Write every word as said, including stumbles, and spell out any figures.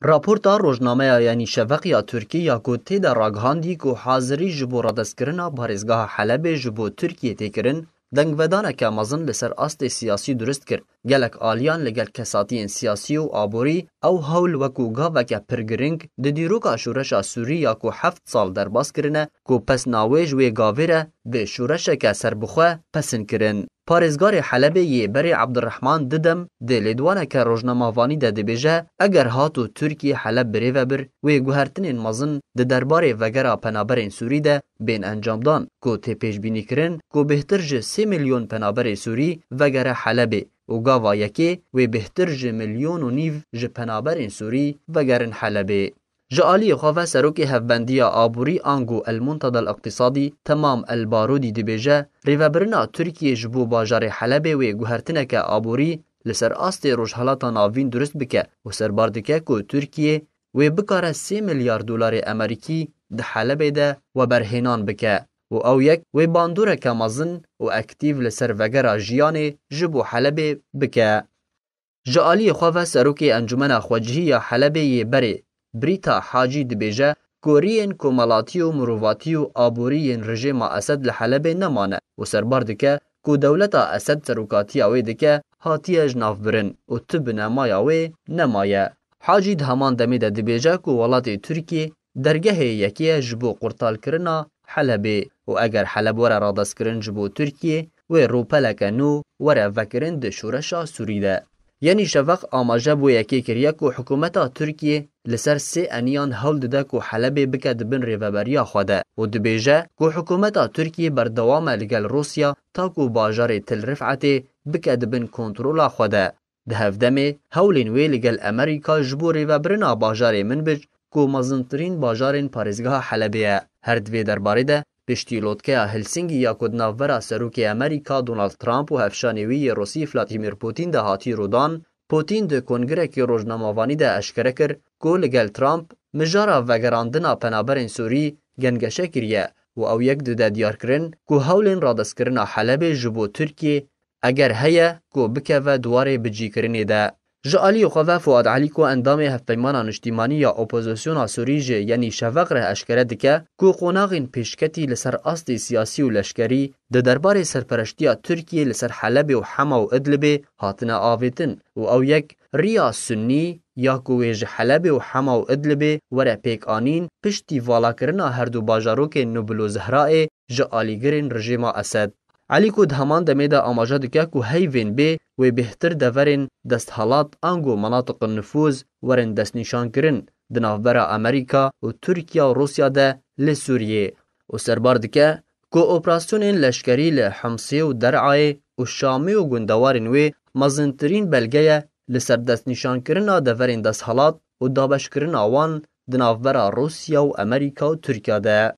Raporta rojnameya Yenî Şeveq ya Tirkî ya ku tê de ragihandî ku hazirî ji bo radestkirina parêzgeha Helebê ji bo Tirkiyê tê kirin, dengvedaneke mezin li ser astê siyasî durist kir. Gelek aliyan li gel kesatiyên siyasî û aborî ew hewl wekû gaveke pir giring di dîroka şoreşa Sûrî ya ku heft sal derbas kirine, ku pesna wê ji wê gavê re bi şoreşeke serbixwe pesin kirin. Parêzgarê Helebê yê berê Abdurrahman Didem di lêdwaneke rojnamevanî de dibêje, eger hato Tirkiyê Heleb birêve bir, wê guhertinên mezin di derbarê vegera penaberên Sûrî de bên encamdan, ku tê pêşbînîkirin ku bêhtir ji sê milyon penaberê Sûrî vegere Helebê û gava yekê wê bêhtir ji milyon û nîv ji penaberên Sûrî vegerin Helebê. Ji aliyê xwe ve Serokê Hevbendiya Aborî ango El Muntada El Iqtisadî Temam El Barûdî dibêje, rêvebirina Tirkiyê ji bo bajarê Helebê wê guhertineke aborî li ser astê Rojhelata Navîn durist bike û serbar dike ku Tirkiye wê bikare sê milyar dolarê Amerîkî di Helebê de weberhênan bike û ew yek wê bandoreke mezin û aktîv li ser vegera jiyanê ji bo Helebê bike. Ji aliyê xwe ve Serokê Encûmena Xwecihî ya Helebê yê berê Brîta Hacî dibêje ku riyên komelatî û mirovatî û aborî yên rejêma Esed li Helebê nemane û serbar dike ku dewleta Esed serokatiya wê dike hatiye ji nav birin û tu binemaya wê nemaye. Hacî di heman demê de dibêje ku welatê Tirkiyê dergehê yekê ye ji bo qurtalkirina Helebê û eger Heleb were radestkirin ji bo Tirkiyê, wê rûpeleke nû were vekirin di şoreşa Sûrî de. Yenî Şeveq amaje bo yekê kiriye ku hikûmeta Tirkiyê li ser sê eniyan hewl dide ku Helebê bike di bin rêveberiya xwe de û dibêje ku hikûmeta Tirkiyê berdewam e li gel Rûsya ta ku bajarê Til Rifetê bike di bin kontrola xwe de. Di hevdemê hewlên wê li gel Amerîka ji bo rêvebirina bajarê Minbic ku mezintirîn bajarên parêzgeha Helebê ye. Her di vê derbarê de piştî lotkeya Helsinkî ya ku di navbera Serokê Amerîka Donald Trump û hevşanê wî yê Rûsî Vladimir Putin de hatî rûdan, Putin di kongrekî rojnamevanî de eşkere kir ku li gel Trump mijara vegerandina penaberên Sûrî gengeşe kiriye û ew yek dide diyarkirin ku hewlên radestkirina Helebê ji bo Tirkiyê eger heye ku bikeve di warê bicîkirinê de. Ji aliyê xwe ve Fuad Elîko endamê Hevpeymana Niştîmanî ya Opozisyona Sûrî ji Yenî Şeveq re eşkere dike ku qonaxên pêşketî li ser astê siyasî û leşkerî di derbarê serpereştiya Tirkiyê li ser Helebê û Hema û Idlibê hatine avêtin û ew yek riya Sunnî ya ku wê ji Helebê û Hema û Idlibê were pêkanîn piştî valakirina herdu bajarokên Nubil û Zehraê ji alîgirên rejêma Esed. Elîko di heman demê de amaje dike ku heyvên bê wê bêhtir deverên desthilat ango menatiqin nifûz werin destnîşankirin di navbera Amerîka û Tirkiye û Rûsya de li Sûriyê û serbar dike ku operasyonên leşkerî li Himsê û Der'ayê û Şamê û gundewarên wê mezintirîn belge ye li ser destnîşankirina deverên desthilat û dabeşkirina wan di navbera Rûsya û Amerîka û Tirkiye de.